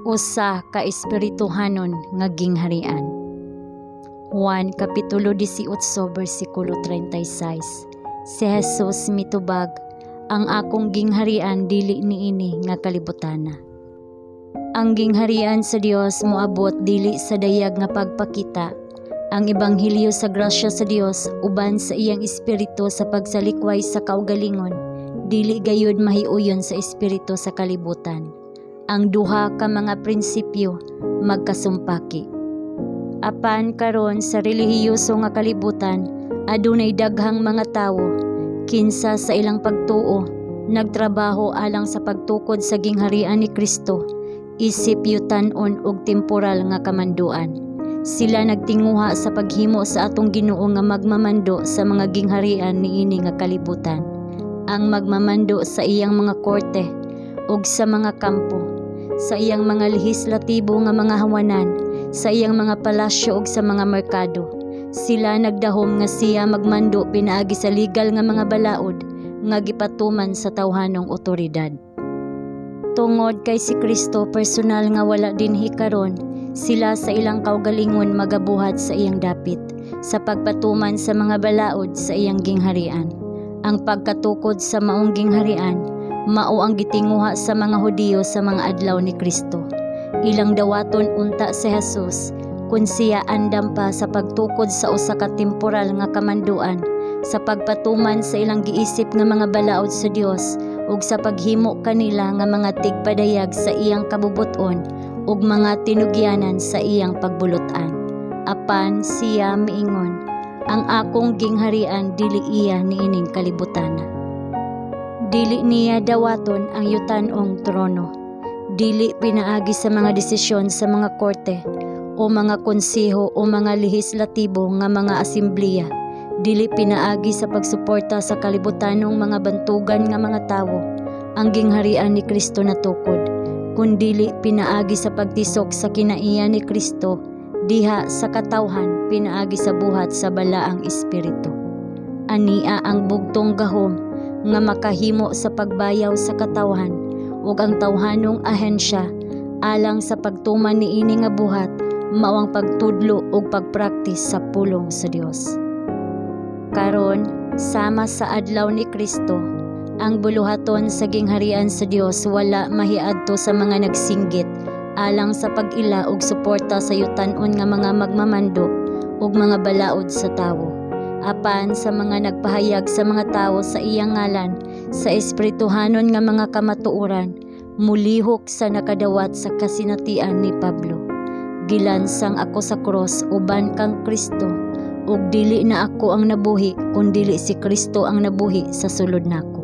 Usa ka espirituhanon nga gingharian. Juan Kapitulo 18 bersikulo 36. Si Jesus mitubag, "Ang akong gingharian dili niini nga kalibutana." Ang gingharian sa Dios moabot dili sa dayag nga pagpakita. Ang ebanghelyo sa grasya sa Dios uban sa iyang espiritu sa pagsalikway sa kaugalingon dili gayud mahiuyon sa espiritu sa kalibutan. Ang duha ka mga prinsipyo magkasumpaki. Apan karon sa relihiyoso nga kalibutan, adunay daghang mga tawo kinsa sa ilang pagtuo nagtrabaho alang sa pagtukod sa gingharian ni Kristo isip yutan-on ug temporal nga kamanduan. Sila nagtinguha sa paghimo sa atong Ginoo nga magmamando sa mga gingharian niini nga kalibutan. Ang magmamando sa iyang mga korte ug sa mga kampo, sa iyang mga lehislatibo nga mga hawanan, sa iyang mga palasyo ug sa mga merkado. Sila nagdahom nga siya magmando pinaagi sa legal nga mga balaod nga gipatuman sa tawhanong otoridad. Tungod kay si Kristo personal nga wala dinhi karon, sila sa ilang kaugalingon magabuhat sa iyang dapit sa pagpatuman sa mga balaod sa iyang gingharian. Ang pagkatukod sa maong gingharian mao ang gitinguha sa mga Hudiyo sa mga adlaw ni Kristo. Ilang dawaton unta si Jesus kung siya andam pa sa pagtukod sa usa ka temporal nga kamanduan sa pagpatuman sa ilang giisip nga mga balaod sa Dios ug sa paghimo kanila nga mga tigpadayag sa iyang kabubut-on ug mga tinugyanan sa iyang pagbulot-an. Apan siya miingon, "Ang akong gingharian dili iya niining kalibutana." Dili niya dawaton ang yutan-ong trono. Dili pinaagi sa mga desisyon sa mga korte o mga konseho o mga lehislatibo nga mga asembleya. Dili pinaagi sa pagsuporta sa kalibutanong mga bantugan nga mga tawo ang gingharian ni Kristo natukod, kundili pinaagi sa pagtisok sa kinaiya ni Kristo diha sa katawhan pinaagi sa buhat sa Balaang Espiritu. Ania ang bugtong gahom nga makahimo sa pagbayaw sa katawhan, ug ang tawhanong ahensya alang sa pagtuman niini nga buhat mao ang pagtudlo ug pagpraktis sa pulong sa Dios. Karon, sama sa adlaw ni Kristo, ang buluhaton sa gingharian sa Dios wala mahiadto sa mga nagsinggit alang sa pag-ila og suporta sa yutan-on nga mga magmamando ug mga balaod sa tawo, apan sa mga nagpahayag sa mga tawo sa iyang ngalan sa espirituhanon nga mga kamatuoran, mulihok sa nakadawat sa kasinatian ni Pablo: "Gilansang ako sa krus uban kang Kristo, ug dili na ako ang nabuhi kundili si Kristo ang nabuhi sa sulod nako."